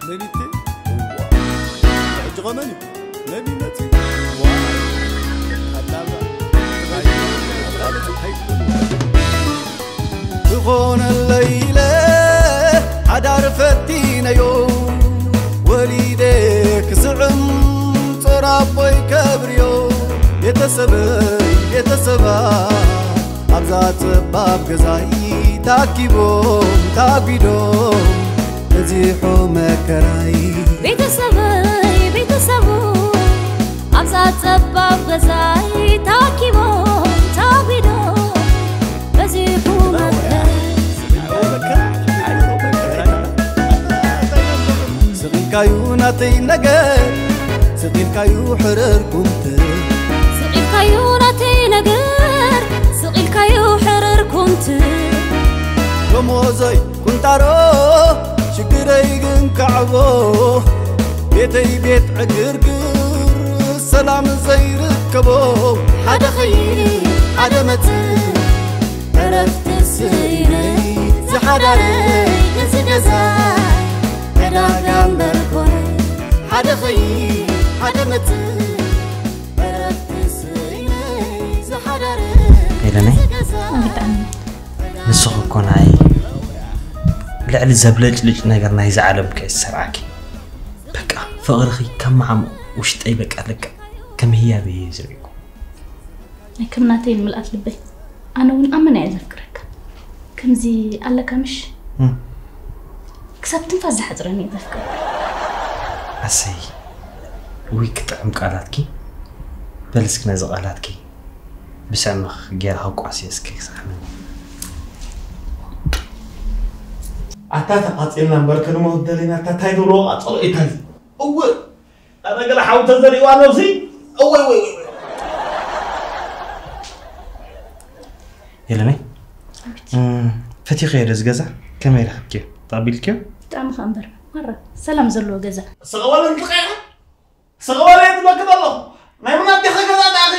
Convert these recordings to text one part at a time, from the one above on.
ሌሊት እዋ ሕጂ ኸመን እዩ ነቢ መጺ እዋ ኣላባ ዝኾነለይ ኢለ ሓዳር ፈቲነዮ ወሊደ ክስዕም ጾር ኣቦይ ከብርዮ ቤተሰበይ ቤተሰባ ኣብዛ ጸባብ ገዛይ ታኪቦም ታጒዶም በዚሑ መከራይ። ቤተሰበይ ቤተሰቡ ኣብዛ ጸባብ ገዛይ ታኪቦም ታጒዶም በዚሑ መከራይ። ስቕ ኢልካዩ ናተይ ነገር ስቕ ኢልካዩ ሕርር ኩምትር ስቕ ኢልካዩ ናተይ ነገር ስቕ ኢልካዩ ሕርር ኩምትር ደሞዘይ ቁንጣሮ ሽግረይ ግን ከዕቦ ቤተይ ቤት ዕግርግር ሰላም ዘይርከቦ ሓደ ኸይድ ሓደ መጽእ ዕረፍቲ ስኢነይ ዝሓዳረይ እዚ ገዛ ዕዳጋ እምበር ኮነ ሓደ ኸይድ ሓደ መጽእ ዕረፍቲ ስኢነይ ዝሓዳረይ ሄለነይ፣ እዚ ገዛ ብጣዕሚ ንስኺ እኮ ናይ ልዕሊ ዘብለጭልጭ ነገር ናይዚ ዓለም ከ ዝሰርዓኪ። በቃ ፍቕርኺ ከመዓም ውሽጠይ በቃ ልክዕ ከም ህያብ እየ ዝርእየኩም። ናይ ከም ናተይ ንምልኣት ልበይ ኣነ እውን ኣመና እየ ዘፍቅረካ። ከምዚ ኣለካ ምሽ? እም። ክሳብ ትንፋስ ዝሓጽረኒ እየ ዘፍቅረካ። ኣሰይ ውይ ክጥዕም ቃላትኪ። በል እስኪ ነዚ ቃላትኪ ብስዕምኽ ጌርካ ቋሲ እስኪ ክስዕመኒ። ኣታ ተቓጺልና እምበር ክንመውት ደሊና፣ ኣታ እንታይ ዝበልዎ ቃጸሎ እዩ እንታይ እዚ? እውይ! ኣረ ገለ ሓዊ ተዘሪእዋ ነብሲ። እወይ፣ ወይ፣ ወይ፣ ወይ። የለነይ? ኣቤት። እም፣ ፈቲኽዮ ዶ እዚ ገዛ? ከመይ ረኸብክዮ? ተቐቢልክዮ? ብጣዕሚ ከኣ እምበር፣ ማራ ሰላም ዘለዎ ገዛ። ስቕ በል እንጥቐ ኢኻ። ስቕ በል እየ ዝብለኪ ዘለኹ። ናይ መን ኣዴኺ ገዛ ደኣኺ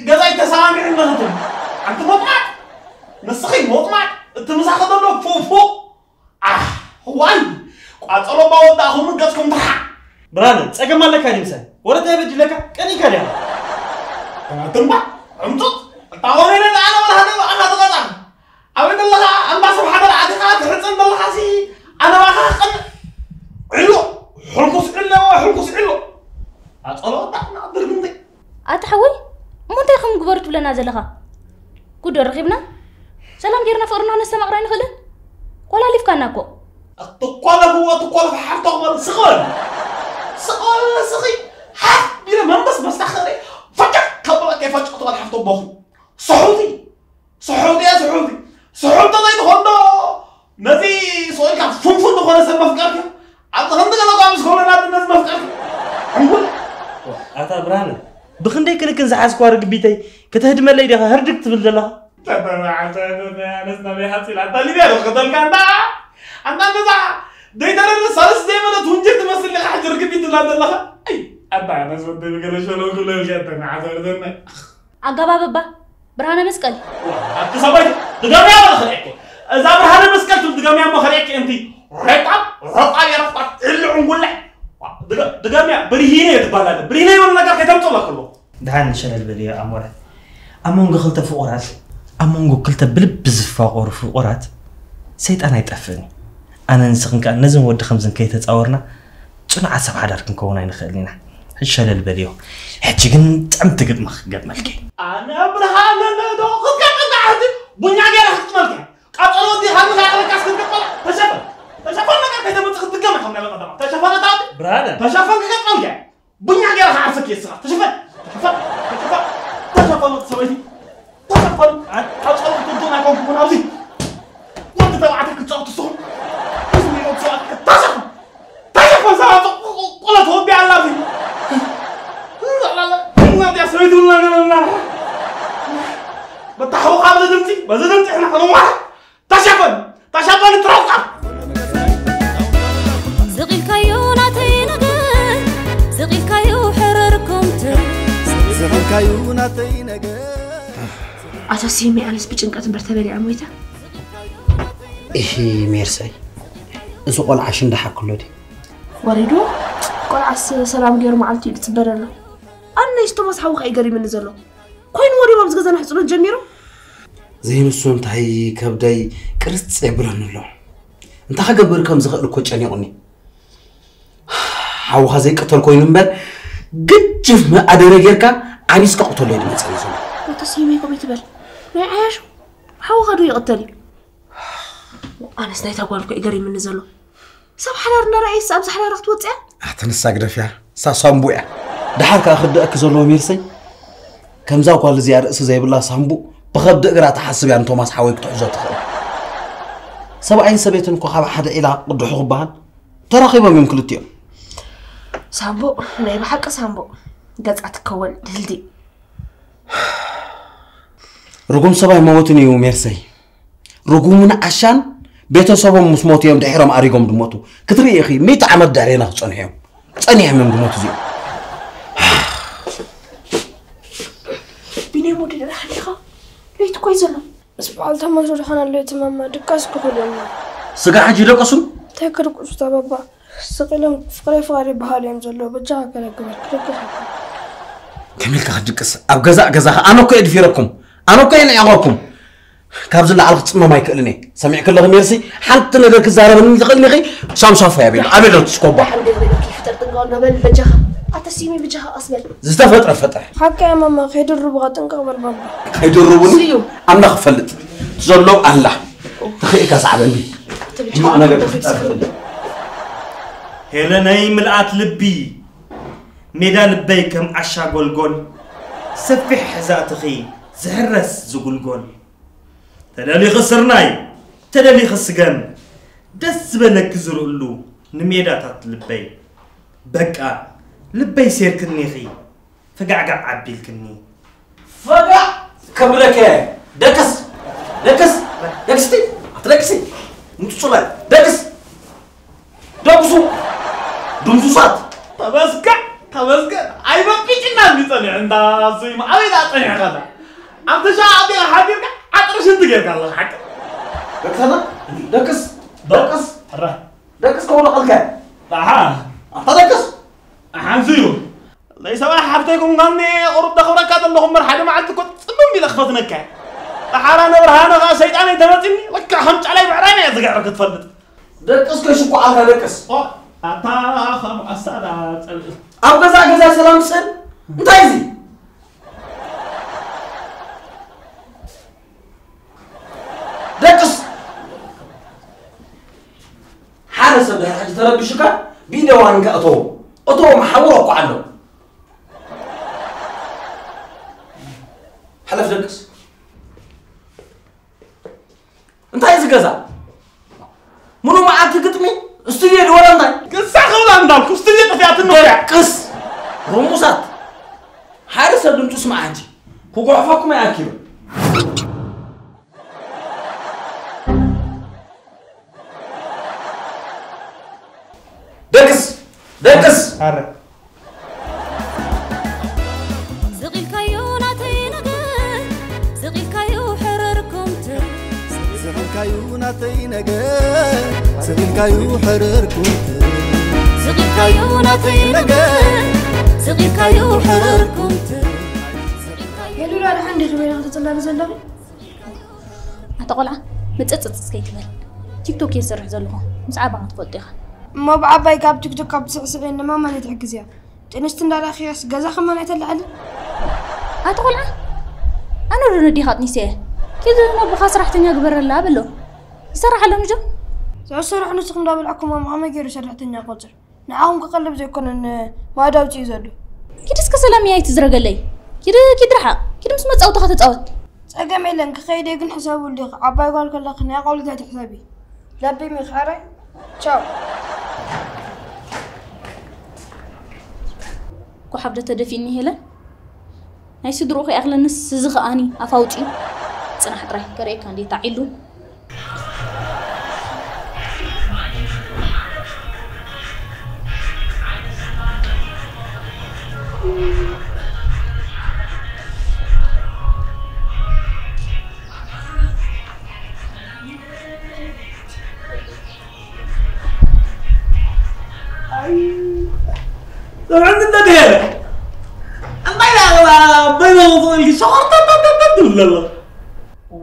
ገዛይ ተሰማሚዑኒ ክትብል? ኣንቲ ሞጥማጥ! ንስኺ ሞጥማጥ! እቲ ምሳኺ ዘሎ ፉፉ! ኣህ፣ ዋይ! ቋጸሎ እባ ወዳእኹም ገጽኩም ትርሓቕ! ብርሃነ፣ ጸገም ኣለካ ድዩ ምሳይ? ወረ እንታይ በዲለካ? ቀኒእካ ድያ? ኣንታ እምባ፣ ዕምጹጽ! ኣታ ወረ ኢለ ደኣ ኣነ በልሃ ደኣ በኣኻ ትቐጻ! ኣበይ ዘለኻ? ኣንዳ ሰብ ሓደር ኣቲኻ ትሕጸን ዘለኻሲ ኣነ በኣኻ ክቐንእ? ዒሎ! ሕልኩስ ዒሎ፣ ሕልኩስ ዒሎ! ቋጸሎ ወዳእና ድርግምተይ! ኣታ ሓወይ፣ እሞ እንታይ ከም ግበሩ ትብለና ዘለኻ? ጉዶ ረኺብና? ሰላም ጌርና ፍቕርና ነስተማቕር ኣይንኽእልን? ኮላሊፍካና እኮ። ትኮለፍዎ ትኮለፍ ሓፍቶ ክበል ስቕ በል። ስቕ በል ንስኺ ሓፍ ኢለ መንበስ መስታ ክርኢ ፈጨቕ ከብለኪ ፈጨቕ ትበል ሓፍቶ ቦኺ። ስሑቲ። ስሑቲ እያ ስሑቲ። ስሑቲ ተዘይትኾን ዶ ነዚ ስቕ ኢልካ ፍንፉን ዝኾነ ሰብ መፍቀርኪ? ኣብዚ ከምዚ ገለ እኳ ምስ ኮለና ነዚ መፍቀርኪ። ዕንጉል። ኣታ ብርሃነ፣ ብኽንደይ ክንክን ዝሓዝክዋ ርግቢተይ፣ ከተህድመለይ ዲኻ ህርድግ ትብል ዘለኻ? ተበባዕተ፣ ኣነስ ናበይ ሓጺላ? ኣታ ሊብያ ዶ ክኸተልካ እንዳ? ኣንታ እንደዛ ደይተረድእ ሳልስ ዘይበለት ውንጀል ትመስል ኢኻ ሕጂ ርግቢት ትብላ ዘለኻ? ኣይ፣ ኣታ ኣነስ ወደይ ብገለ ሸለው ክብለልካ፣ ኣታ ንዓዘርዘና። ኣገባብ እባ ብርሃነ መስቀል። ኣቲ ሰበይቲ፣ ድገምያ በለ ክርእየኪ። እዛ ብርሃነ መስቀል ትብል ድገምያ እሞ ክርእየኪ እንቲ። ረጣብ፣ ረጣብ እያ ረጣብ፣ ዕሊ ዕንጉለ። ድገ-፣ ድገምያ፣ ብርሂነ እየ ትባል ኣለ። ብርሂነ ይበል ነገር ከይተምፅእ ኣለክሎ። ደሓን ሸለል በልዮ ኣሞረ። ኣብ መንጎ ክልተ ፍቑራት፣ ኣብ መንጎ ክልተ ብልቢ ዝፋቐሩ ፍቑራት ሰይጣን ኣይጠፍእን እዩ። ኣነ ንስኽን ከኣ ነዝን ወዲ ከምዝን ከይተጻወርና ጽኑዓት ሰብ ሓዳር ክንከውን ኣይንኽእልን ኢና። ሕጂ ሸለል በልዮ። ሕጂ ግን ጥዕምቲ ግጥሚ ክገጥመልኪ። ኣነ ብርሃነ ነዶ ክትገጥም ደኣ ሕጂ ቡኛ ገይረ ክጥመልኪ። ቀጸሎ ወዲ ሃኒ ከይኣኽለካስ ክትገጥመላ። ተሸፈን። ተሸፈን ነገር ከይተመጽእ ክትድገም ኢኻ ናይ ቀዳማ። ተሸፈን ኣታ ወዲ። ብርሃነ። ተሸፈን ክገጥመልኪ። ቡኛ ገይረ ክዓርሰኪ እየ ስኻ። ተሸፈን። ተሸፈን። ተሸፈን። ተሸፈን ወዲ ሰበይቲ። ተሸፈኑ። ኣብ ጸሎት ትርጉም ኣይኮንኩምን ኣብዚ። ወዲ ተባዕታይ ክትጻወቱ ስኹም። እዚ ሚሊዮን ሰባት ተሸፈኑ። ተሸፈን ሰባት ቆሎ ተወዲኣ ኣላ ኣብዚ። እናትያ ሰበይቱ እናገለልና። በታ ሓውኻ በዚ ድምፂ፣ በዚ ድምፂ እሕና ከነዋሕ። ተሸፈን። ተሸፈን ትረውጣ። ስቕ ኢልካዮ ናተይ ነገር፣ ስቕ ኢልካዮ ሕረር ኮምትር። ስቕ ኢልካዮ ናተይ ነገር። ኣታ ሲሚ፣ ኣነስ ብጭንቀት እምበር ተበሊዐ ሞይተ። እሂ ሜርሳይ፣ እዚ ቆልዓ ሽንዳ ሓክሎ ድዩ? ወሪዱ ቆልዓስ ሰላም ገይሩ መዓልቲ እዩ ዝፅበ ዘሎ። ኣነሽ ቶማስ ሓውካ እዩ ገሪምኒ ዘሎ። ኮይኑ ወዲቦም ዝገዛና ሕፅኖት ጀሚሩ። ዘይንሱ እንታይ ከብደይ ቅርጽ የብለኒ ኣሎ። እንታይ ክገብር ከም ዝኽእል እኮ ጨኒቑኒ። ሓውኻ ዘይቅተል ኮይኑ እምበር ግጅፍ መኣደረ ጌርካ ዓቢስካ ቅተሎ እዩ ዝመጸኒ ዘሎ። ኣቶ ስዩመይ ከምኡ ይትበል። ናይ ዓያሹ ሓውኻ ዶ ይቕተል እዩ? ኣነስ ናይታ ጓል እኮ እዩ ገሪምኒ ዘሎ። ሰብ ሓዳር እንዳረኣየስ ኣብዚ ሓዳር ክትወፅእ እያ? ኣቲ ንሳ ግደፍያ፣ እሳ ሳምቡ እያ። ደሓር ከኣ ክርድኣኪ ዘለዎ ሜርሰይ፣ ከምዛ ጓል እዚኣ ርእሲ ዘይብላ ሳምቡ ብኸብዲ እግራ ትሓስብ እያ ንቶማስ ሓወይ ክትሕዞ ትኽእል። ሰብኣይን ሰበይትን እኮ ካብ ሓደ ዒላ ቅድሑ ክበሃል ተራኺቦም እዮም ክልቲኦም። ሳምቡ፣ ናይ ብሓቂ ሳምቡ፣ ገጻ ትከወል ድልድይ። ርጉም ሰብ ኣይመወትን እዩ ሜርሰይ። ርጉምን ዓሻን ቤተሰቦም ምስ ሞቱ እዮም ድሒሮም ኣሪጎም ድሞቱ። ክትርኢ ኢኺ፣ ሚእቲ ዓመት ድሕሬና ክጸንሑ እዮም። ጸኒሖም እዮም ድሞቱ እዚኦም። ቢንያም ወዲ ደሓን ኢኻ? ለይቲ እኮ እዩ ዘሎ። ምስ በዓል ተመስሎ ድሓን ኣሎ እቲ ማማ ድቃስ ክኽእሉ እዮም። ስጋ ሕጂ ደቀሱን? እንታይ ክድቅሱ እታ ባባ? ስቕ ኢሎም ፍቕረይ ፍቓድ ይበሃሉ እዮም ዘለዉ። በጃኻ ገለ ግበር፣ ክድቅስ ኣይኮነን። ከመይ ኢልካ ክትድቅስ? ኣብ ገዛእ ገዛኻ ኣነ እኮ እየ ድፊረኩም። ኣነ እኮ እየ ንዒቐኩም። ካብዚ ላዕሊ ክጽመም ኣይክእልን እየ። ሰሚዕኪ ኣለኺ ሜርሲ፣ ሓንቲ ነገር ክዛረበኒ ዝኽእል ኢኺ? ሳምሳፎ እያ ቤላ። ኣበይ ኣሎ እቲ ስኮባ? ደሓን ገለ ነገር ከይፍጠር ጥንቃቕ እንዳበል በጃኻ። ኣታ ሲሚ በጃኻ ቀስ በል። ዝተፈጥረ ፈጠረ። ሓቂ እያ ማማ፣ ከይድርቡኻ ጥንቅቕ በል ባባ። ከይድርቡኒ? ስዩ። ኣምላኽ ይፈልጥ። ዘሎ ኣላ። ተኽኢልካ ሰዓበኒ። ሕማቕ ነገር ክፍጠር ይኽእል። ሄለነይ ምልኣት ልቢ፣ ሜዳ ልበይ ከም ዓሻ ጎልጎል፣ ሰፊሕ ሕዛእትኺ ዝሕረስ ዝጉልጎል። ተደሊኺ ስርናይ፣ ተደሊኺ ስገም፣ ደስ ዝበለኪ ዝርእሉ ንሜዳታት ልበይ። በቃ ልበይ ሴርክኒኺ፣ ፈጋዕጋዕ ኣቢልክኒ። ፈጋዕ ከብለከ። ደቅስ፣ ደቅስ፣ ደቅስቲ፣ ኣትደቅሲ። ምትጹላይ፣ ደቅስ። ደቅሱ። ድምሱሳት። ተመስገን፣ ተመስገን። ኣይበቂጭና እንዲ ጸኒሑ እንዳ እሱይ ኣበይ ደኣ ጸኒሕካ እንዳ? ኣብቲ ሻዕ ኣዴኻ ሓዲርካ ዓጥሪ ሽንቲ ጌርካ ኣለኻ ሓቂ። ደቅሰና፣ ደቅስ፣ ደቅስ። ሕራ። ደቅስ ከውለቐልካ። ኣሓ። ኣታ ደቅስ። ሓንሱ እዩ። ለይሰባ ሓፍተይ ኮንካኒ ቁሩብ ደኽብረካ ዘለኹ እምበር ሓደ መዓልቲ እኮ ጽምም ኢለ ክፈትነካ እየ። ደሓራ ነብርሃነ ኸኣ ሰይጣነይ ተመጺኒ ለካ ከም ጫላይ ብዕራይ እየ ዝግዕር ክትፈልጥ። ደቅስ ከሽኩዓልካ ደቅስ። ኦ፣ ኣታ ከም ኣሳዳ ጸልእ። ኣብ ገዛ ገዛ ሰላም ስእን እንታይ እዚ? ደቅስ። ሓደ ሰብ ድሕሪ ሕጂ ተረቢሹካ ብኢደ ዋንካ እተዎ። እተዎም ሓውሮ እኮ ኣሎ። ሓለፍ ደቅስ። እንታይ እዚ ገዛ? ሙሉ መዓልቲ ግጥሚ፣ ስቱድዮ ድወለ እንታይ? ገዛ ክብላ እንዳልኩ ስቱድዮ ጠፊኣትኒ እኮ እያ። ደቅስ። ርሙሳት። ሓደ ሰብ ድምፁ ስማዕ ሕጂ። ክጓሕፈኩም ኣይኣክብን። ደቅስ፣ ደቅስ። ኣረ። ስቕ ኢልካዮ ናተይ ነገር፣ ስቕ ኢልካዮ ሕርር ኩምትር። ስቕ ኢልካዮ ናተይ ነገር፣ ስቕ ኢልካዮ ሕርር ኩምትር። ስቕ ኢልካዮ ናተይ ነገር፣ ስቕ ኢልካዮ ሕርር ኩምትር። ስቕ ኢልካዮ ሄሉላ፣ ደሓን ዲኺ? በይንኺ ትጽለሊ ዘለኺ? ኣታ ቆልዓ፣ ምጽጽጽ ከይትበል። ቲክቶክ እየ ዝሰርሕ ዘለኹ። ምስ ዓባኻ ትፈልጦ ኢኻ። እሞ ብዓባይ ካብ ቲክቶክ ካብ ትስዕስዕ ንማማ ነይ ትሕግዝያ። ጥንስቲ እንዳላኽያስ ገዛ ከማን ኣይተልዓልን? ኣታ ቆልዓ፣ ኣነ ዶ ነዴኻ ኣጥኒሰ እየ? ኪድ ነቦኻ ሰራሕተኛ ግበረላ በሎ። ይሰርሕ ኣሎ ንጆ። ዝሰርሕ ንስኹም እንዳበልዕኩሞ ከመይ ገይሩ ሰራሕተኛ ቆጽር? ንዓኹም ክቐልብ ዘይኮነ ንማዳ ኣውጺኡ ዘሎ። ኪድ እስከ ሰላም እያ ኣይትዝረገለይ። ኪድ፣ ኪድ ርሓቕ። ኪድ ምስ መጻውትኻ ተጻወት። ጸገም የለን፣ ክኸይድ እየ፣ ግን ሕሰብሉ ኢኺ። ዓባይ ጓል ከለኺ ናይ ቆልዑ እንታይ ትሕሰቢ? ለቢም ኢኺ፣ ሕራይ? ቻው። ጓሓፍ ዶ ተደፊእኒ ሄለን? ናይ ስድርኡ ከይኣኽለንስ እዚ ከኣኒ ኣፍ ኣውጺኡ። ጽናሕ ጥራይ ከርእየካ እንዴ ታዒሉ። ጥዑም እንተድሄለ እንታይ ዳቕላ በይነ ክኽእልኪ ሸኾርተተተተ ትብል ዘሎ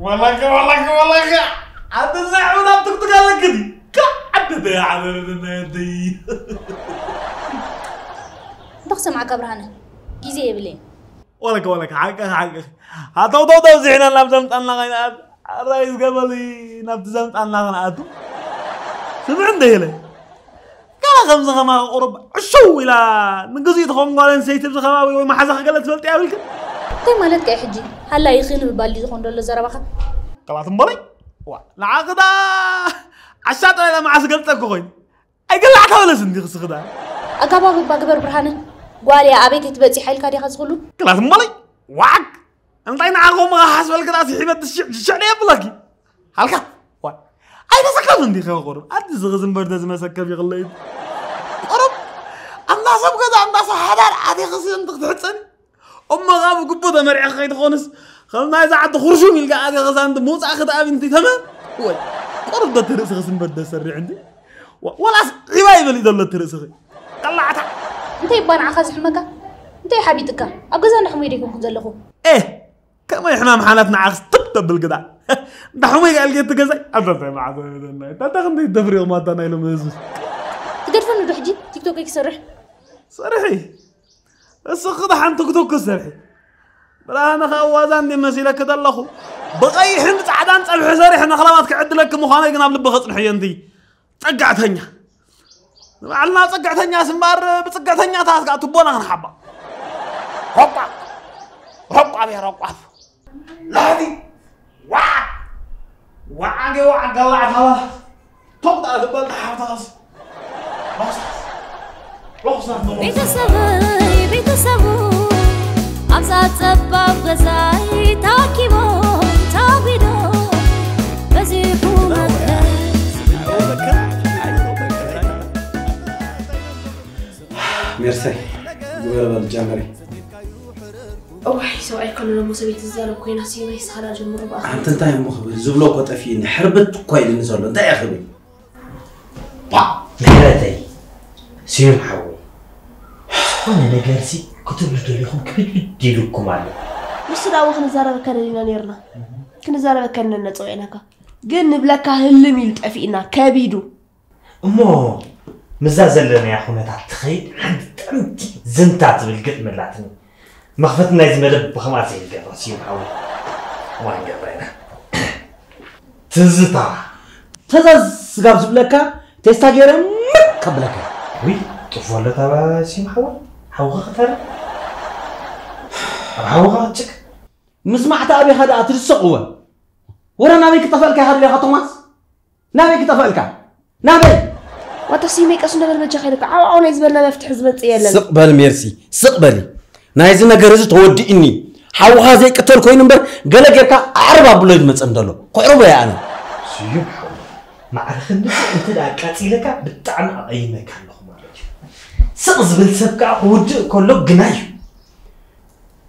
ወላከ ወላከ ወላከ ኣንተ ዛዕባ ናብ ትክትክ ኣለክን ከዓደተ ዓበበናየተይ እንተ ክሰምዓካ ብርሃነ ግዜ የብለይን ወለከ ወለከ ሓቅኺ ሓቅኺ ሃተውተው ተብዚሕና ናብ ዘምፃና ከይንኣት ኣራይ ዝገበሊ ናብቲ ዘምፃና ክንኣቱ ስምዕ እንደ ኢለ ከላ ከምዚ ከማኺ ቁሩብ ዕሽው ኢላ ንግዜኡ ትኸውን ጓል ኣንስተይቲ ኣብዚ ከባቢ ወይ መሓዛኺ ገለ ትፈልጢ የብልክን እንታይ ማለትካ እዩ ሕጂ ሃላ ኢኺ ንምባል ድዩ ዝኾን ዘሎ ዘረባኻ ከላት እምበለይ ዋ ንዓኺ ደኣ ዓሻ ጥራይ ኢለ መዓስ እገልፀኪ ኮይኑ ኣይገላዕካ በለስ እንዲ ክስኽዳ ኣጋባብ እባ ግበር ብርሃነ ጓል እያ ኣበይ ከይትበፂሓ ኢልካ ዲኻ ዝኽሉ ክላት እምበለይ ዋዓግ እንታይ ንዓኹም ክሓስበልክ ደኣ ስሒበት ትሽዕ ሽዕ ደየ ብለኪ ሃልካ ዋይ ኣይተሰከፍ እንዲ ከ ቁሩብ ኣዲ ዝኽዝንበር ደዝመሰከፍ ይኽለይ ቁሩብ ኣንዳ ሰብ ገዛ ኣንዳ ሰብ ሓዳር ኣዴኽሲ እንዲ ክትሕፅን እሞ ካብ ግቡ ተመሪዕኺ ከይትኾንስ ከም ናይዛ ዓዲ ኩርሹም ኢልካ ኣዴኽዛ እንዲ ምውፃእኺ ደኣ ቢንቲ ተመ ወይ ቁሩብ ዶ ትርእስኺ ስንበር ደሰርዕ እንዲ ወላስ ዒባ ይበል እዩ ዘሎ እቲ ርእስኺ ቀላዕታ እንታይ እባ ንዓኻ ዝሕመካ እንታይ ሓቢጥካ ኣብ ገዛ እንዳሕሙይ ደይኮንኩ ዘለኹ ኤ ከመይ ሕማም ሓናት ንዓኽስ ትብ ተብል ግዳ እንዳ ሕሙይ ጋልጌ እቲ ገዛይ ኣበበ ማዕዘ ታታ ክንደይ ተፍሪቑ ማታ ናይ ሎም ህዝብስ ትገድፈኒ ዶ ሕጂ ቲክቶክ ክሰርሕ ሰርሒ እስኺ ደሓን ቲክቶክ ክሰርሒ ብርሃነ ከዓ ዋዛ እንዲ መሲለኪ ዘለኹ ብቐይሕን ብፃዕዳን ፀብሒ ሰሪሐ ነኽላባት ክዕድለኪ ምዃነይ ግን ኣብ ልቢ ከፅንሕዮ እንዲ ፀጋዕተኛ ንባዕልና ፀግዕተኛ ስምባር ብፅግዕተኛታት ከዓ ቱቦና ክንሓባ ሮቋ ሮቋ ቤ ሮቋፍ ላዲ ዋዓ ዋዓ ገ ዋዓ ጋላዕ ታባ ቶቕ ዳ ዝበል ሓፍታስ ሮሳስ ሮሳስ ንሞ ቤተሰበይ ቤተሰቡ ኣብዛ ጸባብ ገዛይ ታኪቦም ታጒዶም በዚሑ መከር ሜርሳይ ግበረ በል ጀመሪ እዋይ ሰብኣይ ከሎ ደሞ ሰበይቲ ዝዛረብ ኮይና ሲመይ ስኻላ ጀምሮ ብኣኻ ኣንቲ እንታይ እሞ ክብል ዝብሎ እኮ ጠፊእኒ ሕርብት እኮ ኢልኒ ዘሎ እንታይ እየ ክብል ባ ምሕረተይ ስዩም ሓወይ ዝኾነ ነገርሲ ክትብሉ ደሊኹም ክብድብድ ኢሉኩም ኣሎ ንሱ ዳቦ ክንዛረበካ ደሊና ነይርና ክንዛረበካ ነና ፀዊዕናካ ግን ንብለካ ህልም ኢሉ ጠፊእና ከቢዱ እሞ ምስዛ ዘለናያ ኩነታት ትኸይድ ሓንቲ ጥዕምቲ ዝንታ ትብል ግጥሚ ኣላትኒ። መኽፈቲ ናይዚ መደብ ብኸምኣ ዘይንገብሮ ስዩም ሓወይ። እዋን ገብረ ኢና። ትዝታ። ተዛዝ ስጋብ ዝብለካ ቴስታ ገይረ ምቅ ከብለካ። ውይ ጥፎ ኣሎ ታባ ስዩም ሓወይ። ሓውኻ ክተርፍ። ኣብ ሓውኻ ክጭክ። ምስማዕታ ኣበይ ከ ደኣ ትድሰቕ እወ። ወረ ናበይ ክጠፍኣልካ ኢኻ ደሊኻ ቶማስ? ናበይ ክጠፍኣልካ? ናበይ? ዋታ ስዩመይ ቀስ እንዶ በል በጃኻ ኢለካ ዓው ዓው ናይ ዝበልና መፍትሒ ዝመጽእ የለን። ስቕ በል ሜርሲ ስቕ በሊ ናይዚ ነገር እዚ ተወዲእኒ ሓውኻ ዘይቅተል ኮይኑ እምበር ገለ ጌርካ ኣዕርብ ኣብሎ እዩ ዝመጸኒ ዘሎ ክዕርቦ እየ ኣነ። ስዩም ሓው ማዕረ ክንድዚ እንተ ደኣ ኣቃጺለካ ብጣዕሚ ኣቐይመካ ኣለኹ ማለት እዩ። ስቕ ዝብል ሰብ ከኣ ክውድእ ከሎ ግናይ እዩ።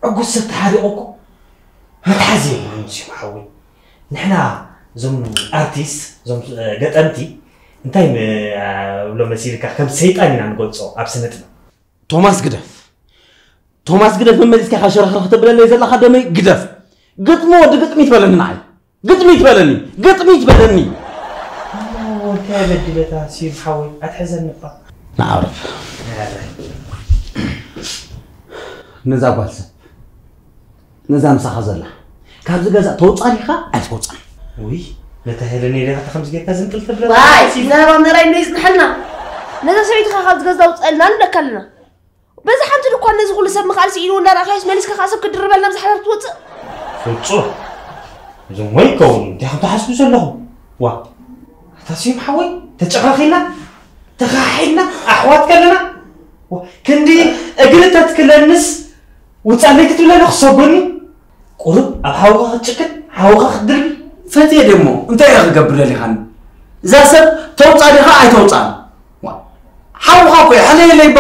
ዕጉስ ሰብ ተሓሪቑ እኮ መትሓዚ የብሉን ስዩም ሓወይ። ንሕና እዞም ኣርቲስት እዞም ገጠምቲ እንታይ ንብሎ መሲልካ ከም ሰይጣን ኢና ንገልጾ ኣብ ስነ ጥበብ። ቶማስ ግደፍ ቶማስ ግደፍ መመሊስካ ኢኻ ሸረኽረኽ ተብለለይ ዘለኻ ደመይ ግደፍ። ግጥሚ ወዲ ግጥሚ ትበለኒ ንዓይ። ግጥሚት በለኒ ግጥሚት በለኒ እንታይ በድለታ ሲም ሓወይ ኣትሕዘኒ እባ ንዓረፍ ነዛ ጓል ሰብ ነዛ ምሳኻ ዘላ ካብዚ ገዛ ተውፃ ዲኻ ኣይትወፃን ውይ ነታ ሄለኒ ዲኻ ከምዚ ጌርካ ዝንጥል ትብለና ዋይ ዘረባ ምእራይ እንዶ ይፅንሐልና ነዛ ሰበይትኻ ካብዚ ገዛ ውፀልና ንብለካ ኣለና በዚ ሓንቲ ድኳን ነዚ ኩሉ ሰብ ምኽኣል ስኢንዎ እንዳረኣኻዮስ መሊስካ ከዓ ሰብ ክትድርበልና ብዛሕዳር ትወፅእ ፍጹም እዞም ወይ ከውን እንታይ ከም ትሓስቡ ዘለኹም ዋ ኣታ ስዩም ሓወይ ተጨኻኺልና ተኻሒድና ኣሕዋት ከለና ዋ ክንዲ እግሪ ተትክለንስ ውፃለይ ክትብለኒ ክሰጎኒ ቁሩብ ኣብ ሓውኻ ክትጭክን ሓውኻ ክትድርቢ ፈትየ ደሞ እንታይ ኢኻ ክገብር ደሊኻኒ እዛ ሰብ ተውፃ ዲኻ ኣይተውፃን ሓውኻ እኮ እዩ ሓለየለይ እባ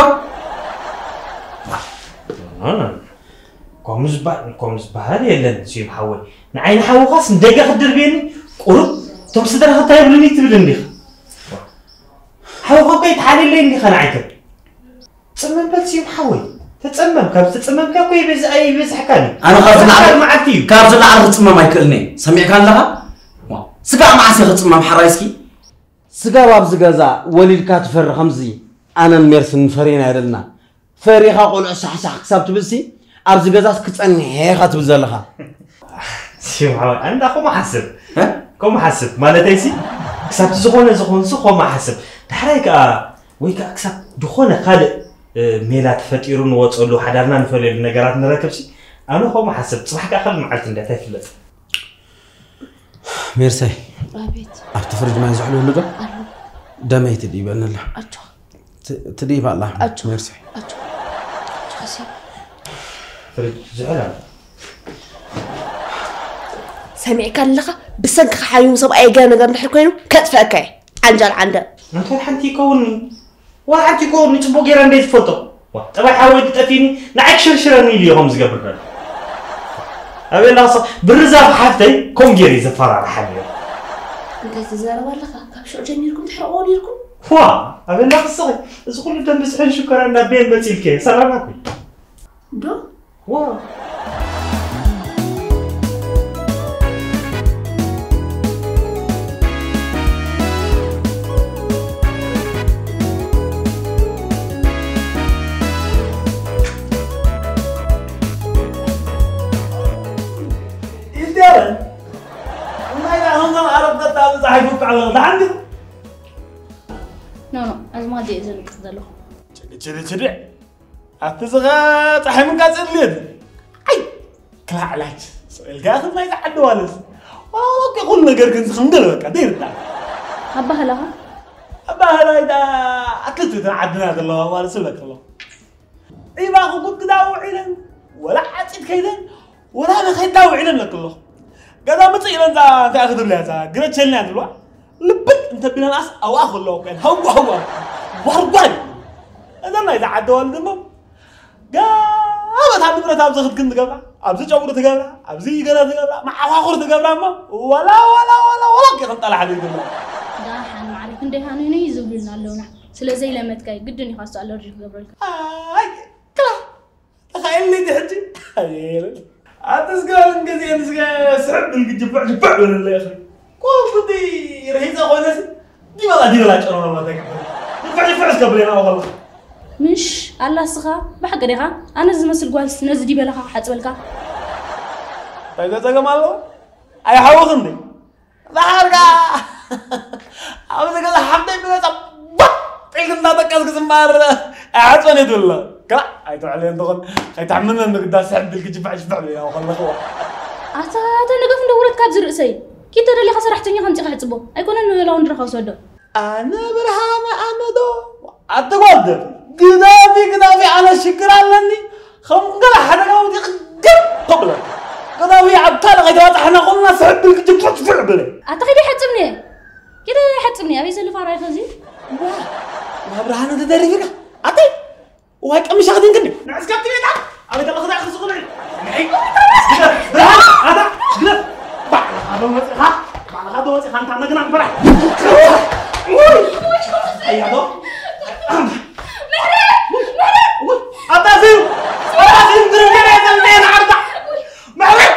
ከምኡ ዝበሃል የለን ስዩም ሓወይ ንዓይ ንሓውኻስ ንደገ ክትድርብየኒ ቁሩብ እቶም ስድራኻ እንታይ ይብሉኒ ትብል እንዲኻ ሓውኻ እኮ ይትሓልየለይ እንዲኻ ንዓይ ትብል ጽመም በል ስዩም ሓወይ። ተጸመም፣ ካብ ዝተጸመምካ እኮ ይበዝ-፣ ኣይበዝሕካን እዩ። ኣነ ካብዚ ላዕሊ፣ መዓልቲ እዩ። ካብዚ ላዕሊ ክጽመም ኣይክእልን እየ። ሰሚዕካ ኣለኻ? ዋው። ስጋዕ መዓስ እየ ክጽመም ሓራይ እስኪ? ስጋብ ኣብዚ ገዛ ወሊድካ ትፈሪ ከምዚ ኣነን ሜርስን ፈሪና ኣይደልና። ፈሪኻ ቆልዑ ሳሕሳሕ ክሳብ ትብልሲ ኣብዚ ገዛስ ክጸንሕ እየ ኢኻ ትብል ዘለኻ። ስዩም ሓወይ፣ ኣንዳ ከምኡ ሓስብ። እ? ከምኡ ሓስብ። ማለተይሲ፣ ክሳብ ዝኾነ ዝኾንሲ ከምኡ ሓስብ። ዳሕራይ ከኣ፣ ወይ ከኣ ክሳብ ዝኾነ ካልእ፣ እ፣ ሜላ ተፈጢሩ ንወጸሉ፣ ሓዳርና ንፈልየሉ ነገራት ንረክብሲ፣ ኣነ ከምኡ ሓስብ። ጽባሕ ከኣ ካልእ መዓልቲ እንድያ፣ እንታይ ይፍለጥ? ሜርሳይ፣ ኣቤት። ኣብቲ ፍርጅ ማይ ዝሕሉ ኣሎ ዶ? ኣሎ። ደመይ ትድይበኒ ኣላ። ኣጆኻ። ት-፣ ትድይባ ኣላ። ኣጆኻ። ሜርሳይ። ኣጆኻ። ኣጆኻ ስዩም። ፍርጅ ዝሕል ኣሎ። ሰሚዕካ ኣለኻ? ብሰንክኻ ሓሚሙ ሰብኣይ ገለ ነገር እንድሕር ኮይኑ ከጥፍአካ እየ። ዓንጃል ዓንደ። ኣንተ ሓንቲ ይከውን፣ ዋላ ሓንቲ ይከውን፣ ንጽቡቕ ጌራ እንደ ዝፈልጦ። ዋ፣ ጠባይ ሓወይ ትጠፊኒ፣ ንዓይ ክሽርሽረኒ ኢሉ እዩ ከምኡ ዝገብር ዘሎ። ኣበይ ኣለኻ? ብርዛፍ ሓፍተይ፣ ከምኡ ጌሩ እዩ ዘፈራርሓኒ እዩ። እንታይ ትዛረብ ኣለኻ? ካብ ሽዑ ጀሚርኩም ትሕረቕዎ ኔርኩም? ዋ፣ ኣበይ ኣለኻ ንስኺ? እዚ ኩሉ ደም ብዝሕን ሽኮራን ናብ ቤን መጺልኪ፣ ሰላም ኣኩይ። ዶ? ዋ። ኢንዴረን ናይ ዳኸምዞም ዓረብ ቀጣ ብፀሓይ ትውቃዕ ኣለኹ። ደሓን ዲኹም? ኖ ኖ፣ ኣዝማድ እየ ዘልቅስ ዘለኹ። ችዲ ችዲ ችዲ። ኣቲ ዝኸ ፀሓይ ምንቃፅ የድልየት። ኣይ ክላዕላች ስቕ ኢልካ ያኽል ናይ ዝዓዲ ዋልስ ዋላ ዋላ እኮ ኩሉ ነገር ግን ዝኽንገል በቃ ዘይርዳ። ኣባህላኻ? ኣባህላይ ዳ ኣትልት እተን ዓድና ዘለዋ ማለት ስብለክ ኣለኹ። ዒባ ክጉድግዳ ውዒለን ወላ ዓፂድ ከይደን ወላ ነኸይዳ ውዒለን ለክሎ። ገዛ ምፅእ ኢለን ዛ እንታይ ክትብልያ ዛ ግረቸልና ትብልዋ። ልብጥ እንተቢለናስ ኣብኣ ከለዎ ኮይን ሃዋ ሃዋ ጓርጓር። እዘን ናይ ዝዓዲ ዋልድ እሞ ገበታ ንብረት ኣብዚ ክትግን ትገብራ፣ ኣብዚ ጨጉሪ ትገብራ፣ ኣብዚ ገለ ትገብራ፣ መዓኻኹር ትገብራ እሞ ወላ ወላ ወላ ወላ ክንጠላሕ ዘይትብላ። ደሓን ማዕረ ክንደይ ሃኑኒ ዝብሉልና ኣለውና። ስለ ዘይለመድካይ ግድን እዩ ካሱ ኣለርጂ ክገብረልካ። ኣይ ክላ ተኻኢልኒ ድሕጂ። ኣየለ ኣቲ ስጋውን ግዜ ንስጋ ስሕብ ብል ግጅባዕ ጅባዕ በለለ እኺ። ኮን ኩዲ ርሒጸ ኮይነስ ዲበላ ዲበላ ጨረማ ማታ ይከፈል። ፍዕ ፍዕ እስከ ብሌና ኣዋላ። ምሽ ኣላ እስኻ ብሓቂ ዲኻ? ኣነ ዝመስል ጓልስ ነዚ ዲበላኻ ክሓጽበልካ? እንታይ ዘጸገም ኣለዎ? ኣይሓውኽን ድዩ? ዛሓርካ ኣብዚ ገዛ ሓፍተይ ብነፃ ባጥ ኢልክ እንዳጠቀስክ ዝምበር ኣይሓፅበን እየ ትብሎ። ግራ ኣይትውዕለዮ እንተኾን ከይትሕምመኒ ግዳ ስሕብ ኢልክ ጅፋዕ ጅፋዕ ብለያ ከለኽዎ። ኣታ ኣታ ንገፍ እንደ ውረድ ካብዚ ርእሰይ። ኪድ ተደሊኻ ሰራሕተኛ ከምፂኻ ሕፅቦ። ኣይኮነን ላውንድሪ ከውሰዶ። ኣነ ብርሃነ ኣመዶ ኣቲ ጓል ደፍ ግዳፊ ግዳፊ ኣነ ሽግር ኣለኒ። ከም ገለ ሓደጋ ወዲቕ ግር ተብለ ግዳፊ ኣብ ካልእ ከይተባፅሐና ኮልና ስሕብ ኢልክ ጅፋዕ ጅፋዕ ብለ። ኣታ ኸይደ ሓፅብኒ። ኪደ ሓፅብኒ ኣበይ ዘሎ ፋራ ኢኸ እዚ? ዋ ብርሃነ ተደሪፊካ ኣቲ ዋይ ቀሚሻ ክድንክኒ ንዕስካ ትቤታ ኣበይ ተለኽዳ ክስኹነ ንዒ ግደፍ ብርሃን ኣታ ግደፍ ባዕልኻ ዶ መፂኻ ባዕልኻ ዶ መፂኻ እንታ ነግና ግበራ ኣያ ዶ ኣታ ስዩ ኣታ ስዩ ግርም ገለ የለን ንዓርታ ምሕረት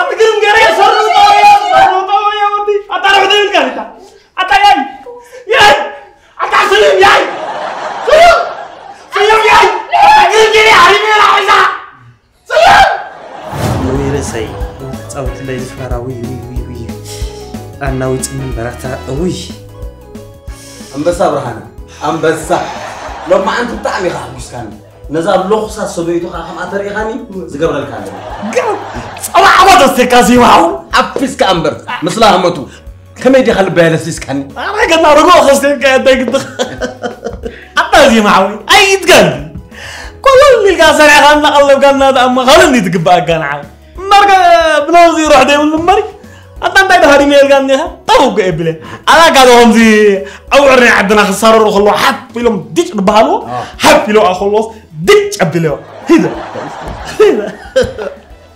ኣቲ ግርም ገለ ሰርጠወዮ ሰርጠወዮ ወዲ ኣታ ርሕዶ ይብልካ ኣታ ያይ ያይ ኣታ ስዩም ያይ ስዩም ስዩም ያይ ኣታ ግርም ገለ ሓሪሜ ራሒዛ ስዩም ውይ ርእሰይ ጻውትለይ ዝፈራ ውይ ውይ ውይ ውይ ኣናዊጽኒ በራታ ውይ ኣንበሳ ብርሃነ ኣንበሳ ሎማዓንቲ ብጣዕሚ ኢኻ ኣሕጒስካኒ ነዛ ሎኹሳ ሰበይቱ ኸዓ ከምኣ ተሪኢኻኒ ዝገብረልካ ኣለኒ ግን ጸባ ዓባ ተስቴካ ሲማው ኣፊስካ እምበር ምስ ላህመቱ ከመይ ዲኻ ልበያ ለሲስካኒ ኣረ ገና ርጎ ከስቴካ እንታይ ግድኽ ኣታ ዚማ ሓወይ ኣይትጋል ኮለል ኢልካ ሰሪዕኻ እናቐለብካ እናተኣመኻለኒ ትግባኣካ ንዓው እምበርከ ብነዚ ሩሕ ዘይብሉ እምበሪ ኣታ እንታይ ተሃዲመ ኢልካ እኒኻ ጠቡ እኮ የብለ ኣላካ ዶ ከምዚ ኣብ ዕሪ ዓድና ክሳረሩ ከለዉ ሓፍ ኢሎም ድጭ ዝበሃልዎ ሓፍ ኢሎ ከለዎስ ድጭ ኣቢለዮ ሂደ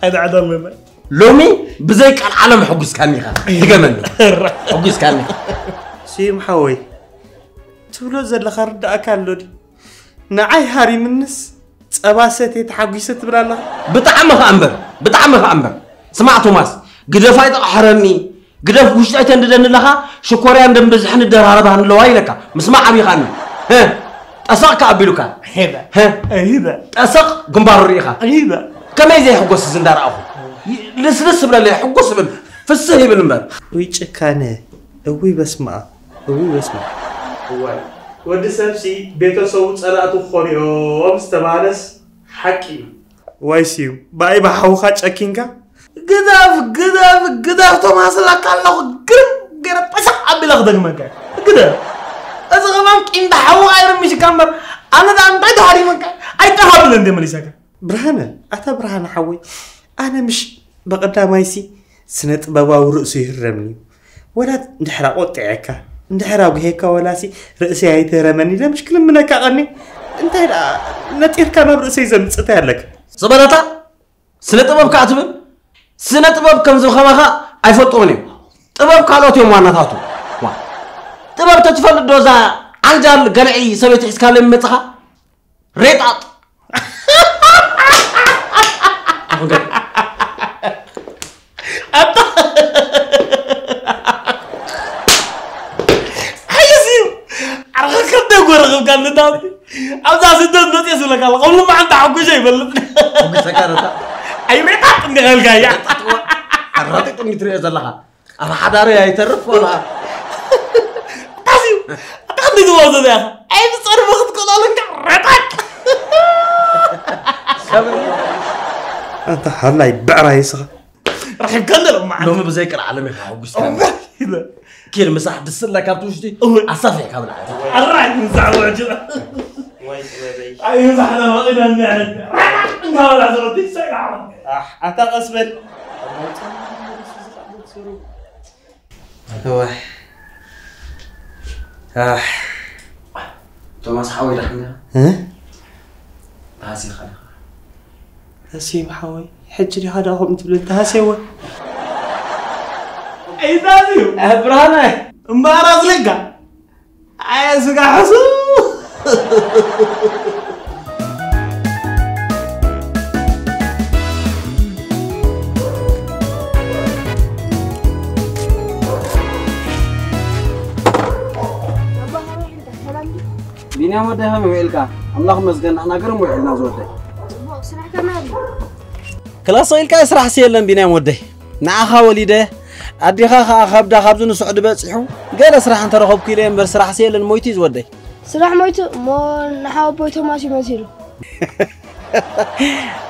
ኣይድዓደሉ እምበር ሎሚ ብዘይ ቃል ዓለም ሕጉስካኒ ኢኻ ድገመኒ ሕጉስካኒ ስዩም ሓወይ ትብሎ ዘለኻ ርዳእካ ኣሎ ድዩ ንዓይ ሃሪምንስ ጸባ ሰትየ ተሓጒሰ ትብል ኣለኻ? ብጣዕሚ ኸኣ እምበር፣ ብጣዕሚ ኸኣ እምበር። ስማዕ ቶማስ፣ ግደፍ ኣይተቕሕረኒ፣ ግደፍ ውሽጠይ ተንድደኒ ኣለኻ፣ ሽኮርያን ደም ብዝሕን ይደራረባ ኣለዋ ኢለካ። ምስማዕ ኣቢኻኒ። ህ፣ ጠሰቕ ከኣ ኣቢሉካ። ሄበ። ህ፣ ሄበ። ጠሰቕ ግንባሩ ርኢኻ። ሄበ። ከመይ ዘይሕጎስ እዚ እንዳረኣኹ። ልስልስ ብለለይ፣ ሕጉስ ብል፣ ፍስህ ይብል እምበር። ውይ ጭካነ፣ እውይ በስመኣብ፣ እውይ በስመኣብ። እዋይ ወዲ ሰብሲ ቤተሰቡ ጸላእቱ ክኾኑ እዮም ዝተባህለስ ሓቂ እዩ። ዋይ ስዩ፣ ብኣይ ብሓውኻ ጨኪንካ? ግደፍ ግደፍ ግደፍ ቶማስ እብለካ ኣለኹ፣ ግርም ገይረ ጠሰቕ ኣቢለ ክደግመካ እየ። ግደፍ። እዚ ከማን ቂም ብሓውኻ ይርምሽካ እምበር ኣነ ደኣ እንታይ ተሃሪመካ? ኣይጠፋብለን እንደ መሊሰካ። ብርሃነ፣ ኣታ ብርሃነ ሓወይ፣ ኣነ ምሽ ብቐዳማይሲ ስነ ጥበባዊ ርእሱ ይህረምኒ እዩ። ወላ እንድሕር ኣቖጢዐካ፣ እንድሕር ኣጉሄካ ወላሲ ርእሰይ ኣይትህረመኒ ኢለ ምሽ ክልምነካ ቀኒ። እንታይ ደኣ ነጢርካ ናብ ርእሰይ ዘምጽእ እንታይ ኣለካ? ዝበለታ ስነ ጥበብ ከኣ ትብል? ስነ ጥበብ ከምዚ ከማኻ ኣይፈልጥዎን እዮም። ጥበብ ካልኦት እዮም ዋናታቱ። ዋ። ጥበብ ተትፈልጥ ዶ እዛ ዓንጃል ገለዒ ሰበይቲ ሒዝካለይ ምመጽኻ? ሬጣጥ ሓየስ እዩ ዓርኸ ከብደ ጎረኽብካ ንዳውቲ ኣብዛ ስደት መፅየ ዝብለካ ኣለኹ ከም ልማዓንታ ሓጎሸ ይፈልጥ ጉሰካረታ ኣይሬጣጥ እንዲኸልካ እያ ኣራጢጥ እንዲ ትሪኦ ዘለኻ ኣብ ሓዳረይ ኣይተርፍ ቆልዓ ኣታስዩ ኣታ ክንዲ ዝወዘዘ ኢኻ ኣይብፀርቢ ክትቀልቀለንካ ረጣጥ ኣንታ ሃላይ ብዕራይ ስኻ ረኺብካ እንደ ሎማዓንቲ ሎሚ ብዘይ ቅርዓለም ኢኻ ኣውጉስካ ኪድ ምሳሕ ድስለ ካብቲ ውሽጢ ኣሳፊሕካ ብልዓ ኣራይ ምሳሕ ውዕጅ ወይ ጥበበይ ኣይምሳሕና መቒና እንዕድ ረጣጥ እንካ በላ ሰበቲ ሰይራ ኣታ ቀስ በል እወ ኣሕ ቶማስ ሓወይ ዳሕና እ? ተሃሲኻ ዲኻ? ተሲም ሓወይ ሕጂ ዲኻ ደኣ ከምኡ ትብል ተሃስየወ ኣይዛዝዩ ብርሃነ እምበኣር ኣዝለጋ ኣየ ስጋ ሕሱ ቢንያም ወደይ ከመይ ውዒልካ? ኣምላኽ ይመስገን ንሕና ግርም ውዒልና ዝወደይ። ጽቡቕ ስራሕ ከመይ ኣሎ? ክላስ ኢልካ ስራሕሲ የለን ቢንያም ወደይ። ንዓኻ ወሊደ ኣዴኻ ኸኣ ከብዳ ካብዚ ንስዑዲ በጺሑ ገለ ስራሕ እንተረኸብኩ ኢለ እምበር ስራሕሲ የለን ሞይቱ እዩ ዝወደይ። ስራሕ ሞይቱ እሞ ንሓወቦይ ቶማስ እዩ መሲሉ።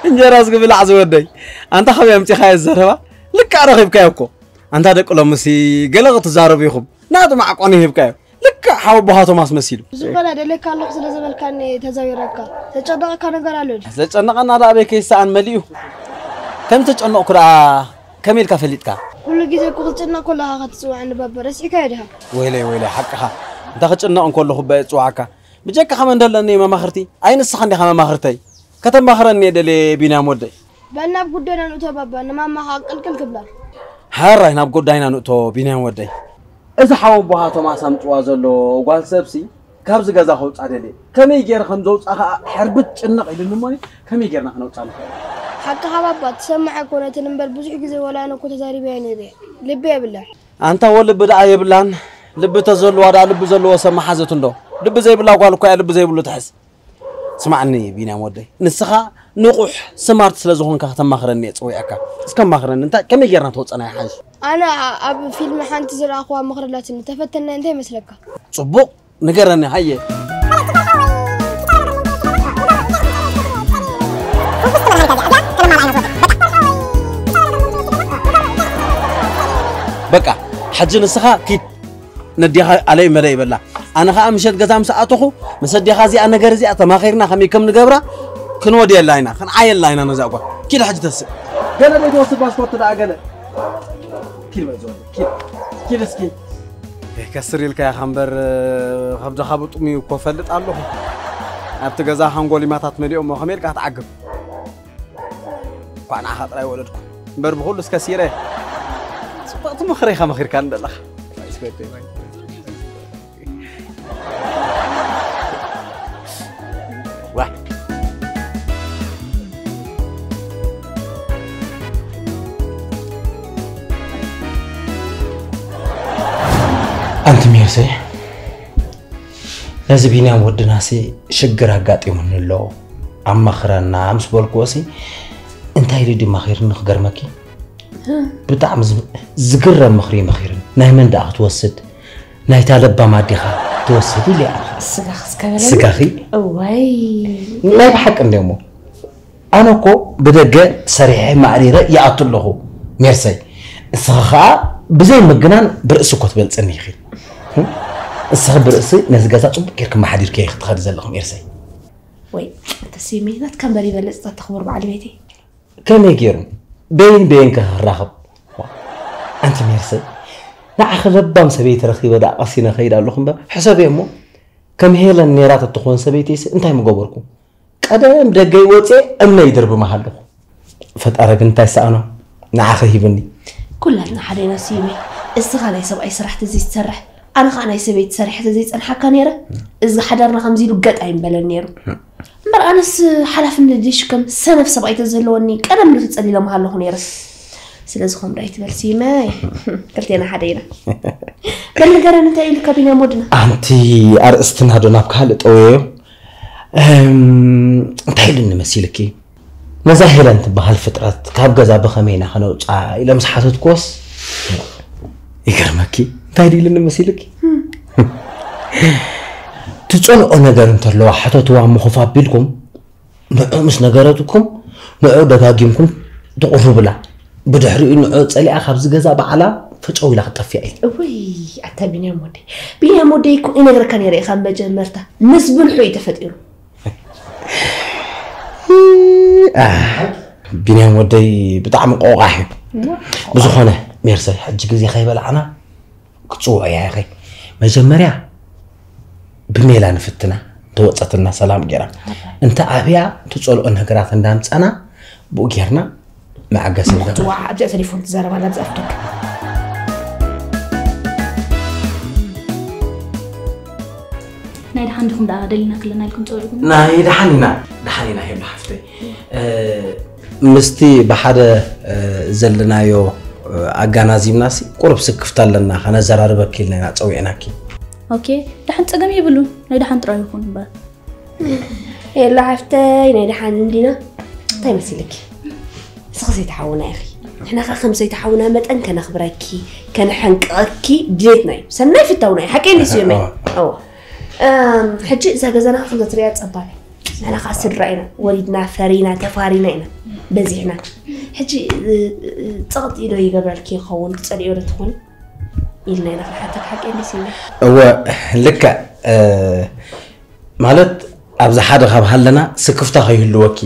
እንጀራ ዝግብላዕ ዝወደይ ኣንታ ካበይ ኣምጺኻዮ ዘረባ ልክዕ ረኺብካዮ እኮ ኣንታ ደቂ ሎምሲ ገለ ክትዛረቡ ኢኹም ናቱ ማዕቆኒ ሂብካዮ ልክዕ ሓወቦኻ ቶማስ መሲሉ። ብዝኾነ ደልየካ ኣለኹ ስለ ዝበልካኒ ተዛዊረካ። ዘጨነቐካ ነገር ኣሎ ድዩ? ዘጨነቐና ደኣ ኣበይ ከይሰኣን መሊኡ። ከም ዝተጨነቕኩ ደኣ ከመይ ኢልካ ፈሊጥካ? ኩሉ ግዜ እኮ ክትጭነቕ ከለኻ ኢኻ ትጽውዓኒ ባባ። ረሲዕካዮ ዲኻ? ወይለይ ወይለይ ሓቅኻ። እንተ ክጭነቕ እንከለኹ እባ እየ ዝጽውዓካ። ብጀካኻ መን ደለኒ መማኽርቲ? ኣይ ንስኻ እንዲኻ መማኽርተይ። ከተማኽረኒ እየ ደልየ ቢንያም ወደይ። በል ናብ ጉዳይና ንእቶ ባባ፣ ንማማ ኸኣ ቅልቅል ትብላ። ሕራይ ናብ ጉዳይና ንእቶ ቢንያም ወደይ። እዚ ሓወቦኻ ቶማስ ኣምጽዋ ዘሎ ጓል ሰብሲ ካብዚ ገዛ ከውጻ ደልየ። ከመይ ገይረ ከም ዘውጻ ኸኣ ሕርብት ጭንቕ ኢሉኒ እሞ ከመይ ገይርና ክነውጻ ንኽእል? ሓቅኻ ባባ፣ ትሰምዕ ኣይኮነትን እምበር ብዙሕ ግዜ ወላ ኣነ እኮ ተዛሪበያ ነይረ። ልቢ የብላን። ኣንታ ወልቢ ደኣ የብላን። ልቢ ተዘልዋ ደኣ ልቢ ዘለዎ ሰብ መሓዘት እንዶ። ልቢ ዘይብላ ጓል እኮ እያ ልቢ ዘይብሉ ትሕዝ። ስማዕኒ ቢንያም ወደይ ንስኻ ንቑሕ ስማርት ስለ ዝኾንካ ከተማኽረኒ እየ ጽዊዐካ እስከ ኣማኽረኒ እንታይ ከመይ ጌርና ተወጸና ይሓይሽ ኣነ ኣብ ፊልም ሓንቲ ዝረኣኽዋ ምኽሪ ኣላትኒ ተፈተና እንታይ ይመስለካ ጽቡቕ ንገረኒ ሃየ በቃ ሕጂ ንስኻ ኪድ ነዴኻ ኣለይ መለይ በላ ኣነ ኸኣ ምሸት ገዛ ምስ ኣተኹ ምስ ኣዴኻ እዚኣ ነገር እዚኣ ተማኺርና ከመይ ከም ንገብራ ክንወድየላ ኢና ክንዓየላ ኢና ነዛ ጓል ኪድ ሕጂ ተስእ ገለ ዘይትወስድ ፓስፖርት ደኣ ገለ ኪድ በል ዝወደ ኪድ ኪድ እስኪ ከስር ኢልካ ኢኻ እምበር ከብድኻ ብጥሙዩ እኮ ፈልጥ ኣለኹ ኣብቲ ገዛ ሓንጎሊማታት መሊኦሞ ከመይ ኢልካ ክትዓግብ እኳ ንዓኻ ጥራይ ወለድኩ እምበር ብኹሉ እስከ ሲረ ጽብቕቲ ምኽሪ ኢኻ መኺርካኒ ዘለኻ ነዚ ቢንያም ወድናሲ ሽግር ኣጋጢሙኒ ኣሎ ኣማኽረና ምስ በልክዎሲ እንታይ ኢሉ ድዩ ማኺርኒ ክገርመኪ? ብጣዕሚ ዝ- ዝግረም ምኽሪ መኺርኒ። ናይ መን ደኣ ክትወስድ? ናይታ ለባም ኣዴኻ ትወስድ ኢለ ኣነ። ስጋኽ እስከበለኒ ስጋኺ እዋይ ናይ ብሓቂ እንደ እሞ ኣነ እኮ ብደገ ሰሪሐ ማዕሪረ ይኣቱ ኣለኹ ሜርሰይ። እስኻ ኸዓ ብዘይ ምግናን ብርእሲ እኮ ትበልፅኒ ኢኺ። እስኺ ብርእሲ ነዚ ገዛ ፅቡቅ ጌርኪ መሓዲርኪ ኢኺ ትኸዲ ዘለኹ ሜርሰይ። ወይ ተሲሚ ናትካ እምበር ይበልፅ ተኽብር በዓል ቤተይ ከመይ ገይሩ በይን በይን ከኽራኸብ ኣንቲ ሜርሰይ ንዓኺ ለባም ሰበይቲ ረኺበ ደኣ ቀሲነ ኸይድ ኣለኹ እምበር ሕሰብ እሞ ከም ሄለን ኔራ ተትኾን ሰበይተይስ እንታይ ምገበርኩ ቀደም ደገይ ወፅየ እምነ ይድርብም ኣለኹ ፈጣሪ ግን እንታይ ሰኣኖ ንዓኺ ሂብኒ ኩላትና ሓደ ኢና ስዩመይ እስኻ ናይ ሰብኣይ ስራሕ ተዘይትሰርሕ ኣነ ከዓ ናይ ሰበይቲ ሰሪሐ ተዘይፀንሓካ ነይረ እዚ ሓዳርና ከምዚ ኢሉ ገጥ ኣይምበለን ነይሩ እምበር ኣነስ ሓላፍነት ዘይሽከም ሰነፍ ሰብኣይ ተዝህልወኒ ቀደም ዶ ተፀሊለ ምሃለኹ ነይረ ስለዚ ከምኡ ኣይትበል ስዩመይ ክልቴና ሓደ ኢና በል ንገረን እንታይ ኢሉካ ቢንያም ወድና ኣንቲ ኣርእስትና ዶ ናብ ካልእ ጠውየዮ እም፣ እንታይ ኢሉኒ መሲልኪ ነዛ ሄለን ትበሃል ፍጥረት ካብ ገዛ ብኸመይ ኢና ከነውፅኣ ኢለ ምስ ሓተትክዎስ ይገርመኪ እንታይ ድዩ ኢሉኒ መሲልኪ ትፀልኦ ነገር እንተለዋ ሕተትዋ ምኹፍ ኣቢልኩም ንዑ ምስ ነገረትኩም ንዑ ደጋጊምኩም ትቕርብላ ብድሕሪኡ ንዑ ፀሊኣ ካብዚ ገዛ በዓላ ፈጨው ኢላ ክትጠፍያ እዩ እወይ ኣታ ቢንያም ወደይ ቢንያም ወደይ እኮ ይነግረካ ነይረ ኢኻ መጀመርታ ምስ ብልሑ እዩ ተፈጢሩ ቢንያም ወደይ ብጣዕሚ ቆቃሕ እዩ ብዝኾነ ሜርሰይ ሕጂ ግዜ ከይበላዕና ክትፅውዖ እያ ኢኸ መጀመርያ ብሜላ ንፍትና ተወፀትና ሰላም ገይራ እንተ ኣብያ ትፀልኦ ነገራት እንዳምፃና ብኡ ጌርና መዓገሲ ንገብር ትዋ ኣብዚኣ ቴሌፎን ትዛረብ ኣላ ኣብዚኣ ፍደክ ናይ ደሓን ዲኹም ደኣ ደሊና ክለና ኢልኩም ፀውዕኩም ናይ ደሓን ኢና ደሓን ኢና ሄሉ ሓፍተይ ምስቲ ብሓደ ዘለናዮ ኣጋናዚብናሲ ቁሩብ ስክፍታ ኣለና ከነዘራርበኪ ኢልና ኢና ፀዊዕናኪ ኦኬ ደሓን ፀገም የብሉን ናይ ደሓን ጥራይ ይኹን እምበር የላ ሓፍተይ ናይ ደሓን እንዲና እንታይ መሲልኪ እስኺ ዘይትሓውና ኢኺ ንሕና ከዓ ከም ዘይትሓውና መጠን ከነኽብረኪ ከነሐንቅቐኪ ድሌትና እዩ ሰናይ ፍታውና እዩ ሓቀይ እንዲስ ዮመይ ሕጂ እዛ ገዛና ከምዛ ትሪያ ፀባብ ንሕና ከዓ ስድራ ኢና ወሊድና ፈሪና ተፋሪና ኢና በዚሕና ሕጂ ፀቕጢ ዶ ይገብረልኪ ይኸውን ትፀልዮ ዶ ትኾኒ ኢልና ኢና ክንሓተክ ሓቂ እንዲስ እወ ልክዕ ማለት ኣብዚ ሓደ ካብ ሃለና ስክፍታ ከይህልወኪ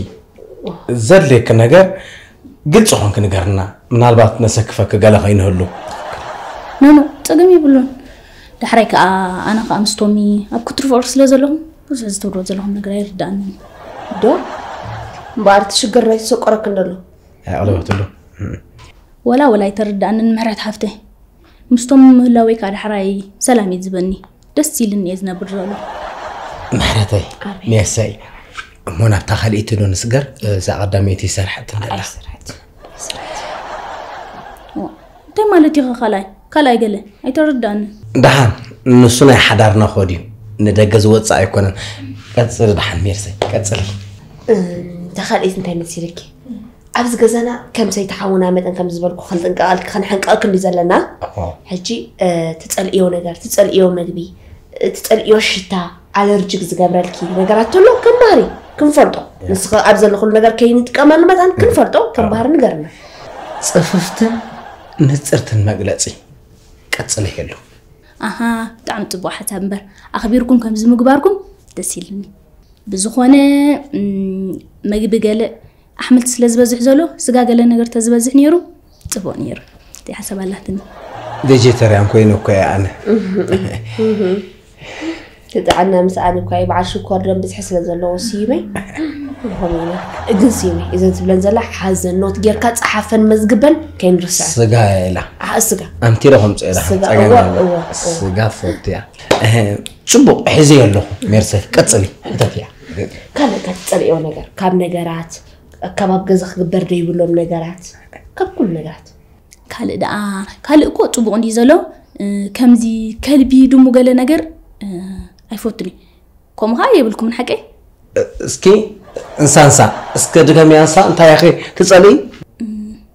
ዘድልየኪ ነገር ግልፂ ኮንክ ንገርና ምናልባት ነሰክፈኪ ገለ ከይንህሉ ኖኖ ፀገም የብሉን ዳሕራይ ከዓ ኣነ ከዓ ምስቶሚ ኣብ ክትርፍኦር ስለ ዘለኹም ብዙሕ ዝትብሎ ዘለኹም ነገር ኣይርዳእንን ዶ እምበኣር እቲ ሽግር ናይ ተሰቆረክ እንደሎ ኣቕለበትሉ ወላ ወላ ኣይተርዳእንን ምሕረት ሓፍተይ ምስቶም ምህላወይ ከዓ ዳሕራይ ሰላም እዩ ዝበኒ ደስ ኢልኒ እየ ዝነብር ዘሎ ምሕረተይ ሜሰይ እሞ ናብታ ካልኢቲ ዶ ንስገር እዛ ቀዳመይቲ ይሰርሐት እንደላ እንታይ ማለት ኢኻ ካልኣይ ካልኣይ ገለ ኣይተረዳእኒ ደሓን ንሱ ናይ ሓዳርና ኮድ እዩ ንደገ ዝወፅእ ኣይኮነን ቀፅሊ ደሓን ሜርሰይ ቀፅሊ እታ ካልኣይቲ እንታይ መሲልኪ ኣብዚ ገዛና ከም ሰይቲ ሓውና መጠን ከም ዝበልኩ ክንጥንቀቐልኪ ክንሕንቀቐልኪ እንዲ ዘለና ሕጂ ትፀልእዮ ነገር ትፀልእዮ መግቢ ትፀልእዮ ሽታ ኣለርጂክ ዝገብረልኪ ነገራት ተሎ ከም ባህሪ ክንፈልጦ ንስኸ ኣብ ዘለኹሉ ነገር ከይንጥቀመሉ መጠን ክንፈልጦ ከም ባህሪ ንገርና ፅፍፍትን ንፅርትን መግለፂ ቀፅለ የሉ ኣሃ ብጣዕሚ ፅቡቅ ሓሳብ እምበር ኣኽቢርኩም ከምዚ ምግባርኩም ደስ ኢልኒ ብዝኾነ መግቢ ገለ ኣሕምልቲ ስለ ዝበዝሕ ዘሎ ስጋ ገለ ነገር ተዝበዝሕ ነይሩ ፅቡቅ ነይሩ እቲ ሓሳብ ኣላትኒ ቬጀተርያን ኮይኑ እኮ እየ ኣነ ትጥዕና ምስ ኣነ እኳ በዓል ሽኮር ደም ብዝሒ ስለ ዘለዎ ስዩመይ ንኾም ኢና ግን ስዩመይ እዘን ትብለን ዘላ ሓዘን ኖት ጌርካ ፀሓፈን መዝግበን ከይንርስዐ ስጋ ኢላ ኣህ ስጋ ኣምቲረ ከምፅኦ ኢላ ስጋ ፀገም እወ የለን። እወ ስጋ ፈትያ እህ፣ ፅቡቅ ሒዘ ኣለኹ ሜርሰት ቀፅሊ ሕተትያ ካልእ ካብ ትፀልእዮ ነገር ካብ ነገራት ካብ ኣብ ገዛ ክግበር ደይብሎም ነገራት ካብ ኩሉ ነገራት ካልእ ደኣ ካልእ እኮ ፅቡቅ እንዲ ዘሎ ከምዚ ከልቢ ድሙ ገለ ነገር ኣይፈቱኒ። ከምኡ ከዓ የብልኩምን ሓቀይ? እስኪ እንሳንሳ እስከ ድገም ያንሳ እንታይ ያኸ ትጸልይ?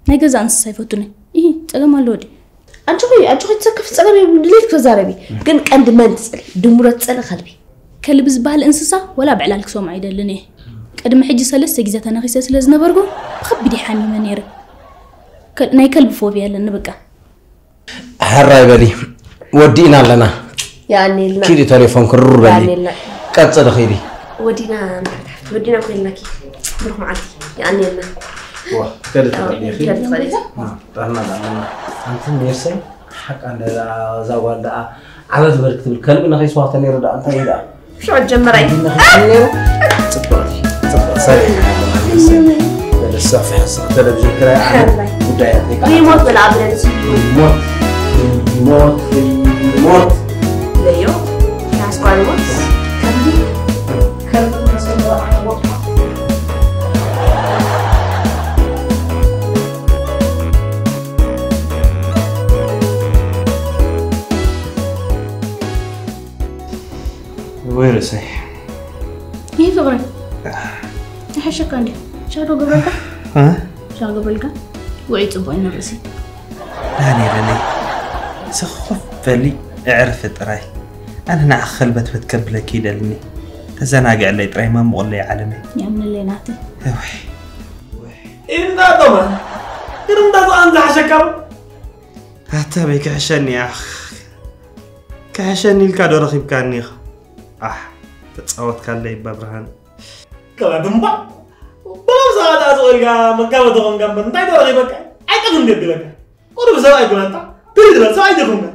ናይ ገዛ እንስሳ ኣይፈቱኒ። ይህ ጸገም ኣለዎ ድዩ? ኣጆኺ ኣጆኺ ትሰክፍ ጸገም የብሉ ድሌት ተዛረቢ። ግን ቀንዲ መን ትጸሊ? ድሙረ ትጸሊ ከልቢ? ከልቢ ዝበሃል እንስሳ ወላ ብዕላል ክሰምዖ ኣይደልን እየ። ቅድሚ ሕጂ ሰለስተ ግዜ ተነኺሰ ስለ ዝነበርኩ ብኸቢድ እየ ሓሚመ ነይረ። ከል- ናይ ከልቢ ፎብያ ኣለኒ በቃ። ሕራይ በሊ ወዲእና ኣለና። የኣኔልና ኪዲ ቴሌፎን ክሩር በሊ። የኣኔልና ቀጽሊ ኪዲ። ወዲና ወዲና ኮይንናኪ ብሩክ መዓልቲ የኣኔልና ዋ ከደ ተቀየኺ። ትኸዲ ጥዕና ኣለና። ኣንቲ ሜርሰይ ሓቃ እንደ እዛ ጓል ደኣ ዓበት በርክ ትብል ከልቢ ነኺስዋ ተነይሩ ደኣ እንታይ እዩ ደኣ? ሽዑ ጀመራይ ጽብቕቲ ጽብቕቲ ሰሪሕ ኣለና። ሜርሰይ በለሳ ፍሕሳ ተለብዝን ክራይ ኣነ ጉዳያት ይሞት በላ ኣብለንስ ሞት ሞት ሞት ለዮ ያስኳል ሞት ከምዚ ከምዚ መስሎ ዓወት ወይ ርእሰይ ይህ ፍቅሪ ይሐሸካ እንዲ ሻዶ ገብረልካ እ? ሻዶ ገብረልካ ውዒ ጽቡቅ ይንርእሲ ዳንኤለለይ ስኽ ኮፍ በሊ እዕርፊ ጥራይ ኣነ ንዓኺ ከልበትበት ከብለኪ ይደልኒ ተዘናግዕለይ ጥራይ መሙቕለይ ዓለመይ ያምንለይ ናተይ እወይ ኢንዳ ቶማ ግን እንዳ ዛን ዝሓሸካ ኣታ በይ ክሕሸኒ ኣኽ ክሕሸኒ ኢልካ ዶ ረኺብካኒ ኢኻ ኣሕ ተጻወትካለይ እባ ብርሃን ከላ ድማ ብሎም ሰዓት ኣዝቆልካ መጋበ ተኾንካ እምበር እንታይ ዶ ረኺበካ ኣይጠፍን ገድለካ ቁሩብ ሰብኣይ ኩናታ ትልበል ሰብኣይ ተኾንካ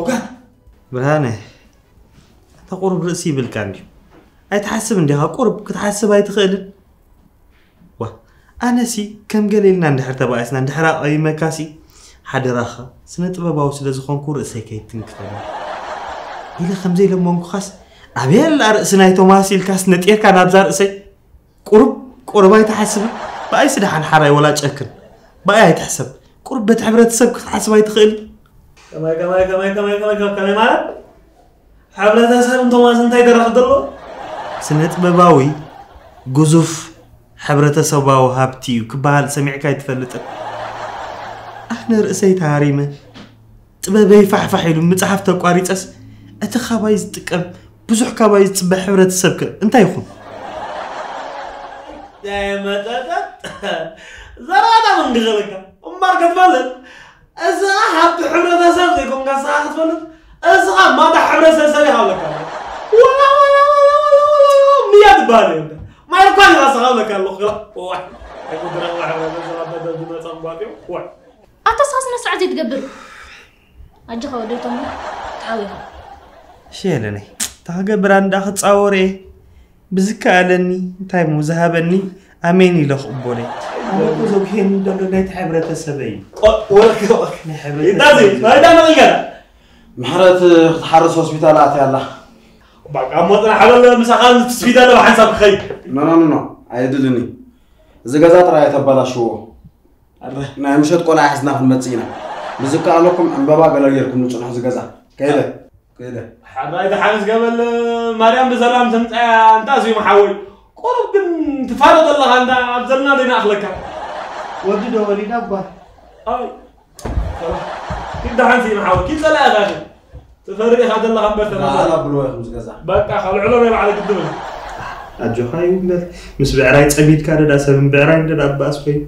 ኦጋት ብርሃነ ኣታ ቁሩብ ርእሲ ይብልካ እንድዩ ኣይትሓስብ እንዲኻ ቁሩብ ክትሓስብ ኣይትኽእልን ዋ ኣነሲ ከም ገለ ኢልና እንድሕር ተባኢስና እንድሕር ኣቐይመካሲ ሓደራኻ ስነ ጥበባዊ ስለ ዝኾንኩ ርእሰይ ከይትንክፈኒ ኢለ ከም ዘይለመንኩኻስ ኣበየላ ርእሲ ናይ ቶማስ ኢልካስ ነጢርካ ናብዛ ርእሰይ ቁሩብ ቁሩብ ኣይትሓስብን ብኣይሲ ደሓን ሓራይ ወላ ጨክን ብኣይ ኣይትሕሰብ ቁሩብ በቲ ሕብረተሰብ ክትሓስብ ኣይትኽእል ከማይ ከማይ ከማይ ከማይ ከማይ ከማይ ከማይ ማለት ሕብረተሰብ እንቶማስ እንታይ ደረኽ ዘሎ ስነ ጥበባዊ ግዙፍ ሕብረተሰባዊ ሃብቲ እዩ ክበሃል ሰሚዕካ ኣይትፈልጥን ኣነ ርእሰይ ተሃሪመ ጥበበይ ፋሕፋሕ ኢሉ ምፅሓፍ ተቋሪፀስ እቲ ካባይ ዝጥቀም ብዙሕ ካባይ ዝፅበ ሕብረተሰብ ከ እንታይ ይኹን መጠጠጥ ዘራዳ መንግዘለካ እምባር ክትፈልጥ እዚ ሃብቲ ሕብረተሰብ ዘይኮንካ ስኻ ክትፈልጥ እስኻ ማዳ ሕብረተሰብ ይሃብለካ ምያ ትበሃል እየ ማይ እኳ ንኻ ስኻ ብለካ ኣለኹ ክላ ኣይቁድረቕ ሕብረተሰብ ኣበደ ዝመፀ እምባትዮ ዋይ ኣታ ስኻ ስነ ስርዓት ዘይትገብር ኣጆኻ ወደይቶም ተዓዊኻ ሸለነይ እታ ክገብር ኣንዳ ክፃወር እየ ብዝከኣለኒ እንታይ ሞ ዝሃበኒ ኣሜን ኢለ ክቕበሎ እየ ኣነ እኮ ዘጉሄኒ ዘሎ ናይቲ ሕብረተሰበይ እዩ ወረክ ናይ ኢንዳዚ ሕብረተሰብ ማይዳ መቐልገላ ምሕረት ክትሓርስ ሆስፒታል ኣትያ ኣላ በቃ እሞ ፅናሕ በለ ምሳኻ ስፒታል ብሓንሳብ ክኸይድ ኖ ኖ ኖ ኣየድልን እዩ እዚ ገዛ ጥራይ ኣይተባላሽዎ ናይ ምሸት ቆልዓ ሒዝና ክንመፅእ ኢና ብዝከኣለኩም ዕምበባ ገለ ጌርኩም ንፅንሑ እዚ ገዛ ከይደ ከይደ ሓራይ ደሓን ዝገበል ማርያም ብሰላም ትምፃያ እንታ ስዩ ሓወይ ቁሩብ ግን ትፋረ ዘለኻ እንዳ ኣብ ዘለና ዘይንኣኽለካ ወዲ ዶ ወሊዳ እባ ኣይ ኪድ ደሓን ስዩ ሓወይ ኪድ ፀላእኻ ትፈርድ ኢኻ ዘለኻ እምበር ተናዘ በዓል ኣብልዎ ኢኹም ዝገዛ በቃ ካብ ልዕሎ ናይ ባዕለ ግድብል ኣጆኻ ይውለድ ምስ ብዕራይ ጸሚድካ ደዳ ሰብን ብዕራይ ደዳ ኣባኣስ ኮይኑ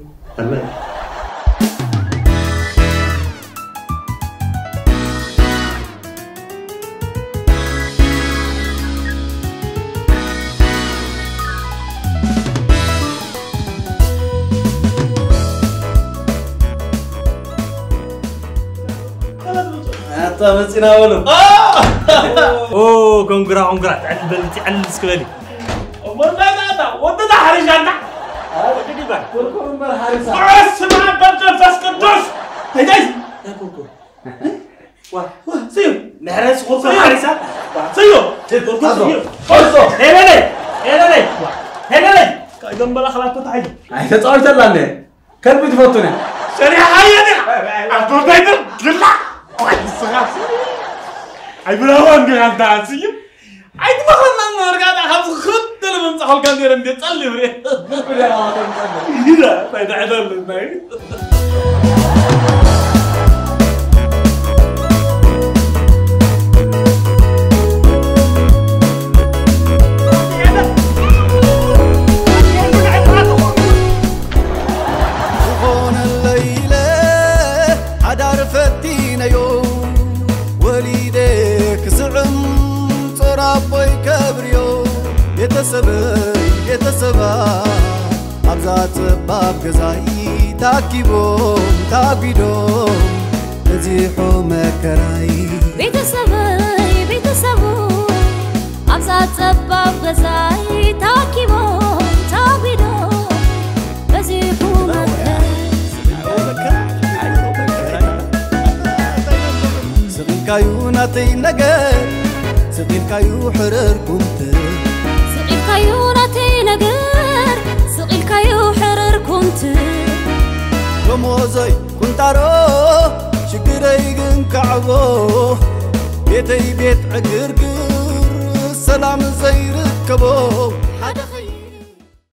ኣላ ኣታ መፂና በሉ ኦ ኮንግራ ኮንግራ ትዕል በል ትዕል እስክበሊ እሞ እንታይ ዳታ ወዲ ዳ ሓሪሻ እንዳ ወዲ ዲባ ኩርኩር እምበር ሓሪሳ በስመ ኣብ በብ መንፈስ ቅዱስ እንታይ እንታይ ኩርኩር ስዩ ምሕረት ኩርኩር ሓሪሳ ስዩ ኩርኩር ስዩ ሄለለይ ሄለለይ ሄለለይ ገንበላ ክላቶ ተሓይሉ ኣይተፃወይተላ እንደ ከልቢ ትፈቱን እያ ሰሪሓ ሓየት እያ ኣቶታይትር ድላ ንስኻ ኣይብራዋን ዲኻ እንተ ኣስይም ኣይትመኽረና እናበልካ፣ ካብዚ ክኽተል መምጻእኩልካ ነይረ እንዴ ጸልም ርኤ። ይዳ፣ እንታይ ደዕደል እንታይ? ዝኾነለይ ኢለ ሓዳር ፈቲነዮ፣ ወሊደ ክስዕም ጾር ኣቦይ ከብርዮ። ቤተሰበይ ቤተሰባ ኣብዛ ጸባብ ገዛይ ታኪቦም ታጒዶም በዚሑ መከራይ። ቤተሰበይ ቤተሰቡ ኣብዛ ጸባብ ገዛይ ታኪቦም ታጒዶም በዚሑ መከራይ። ስቕ ኢልካዩ ናተይ ነገር፣ ስቕ ኢልካዩ ሕርር ኩምትር። ስቕ ኢልካዩ ናተይ ነገር፣ ስቕ ኢልካዩ ሕርር ኩምትር። ደሞዘይ ቁንጣሮ፣ ሽግረይ ግን ካዕቦ፣ ቤተይ ቤት ዕግርግር፣ ሰላም ዘይርከቦ።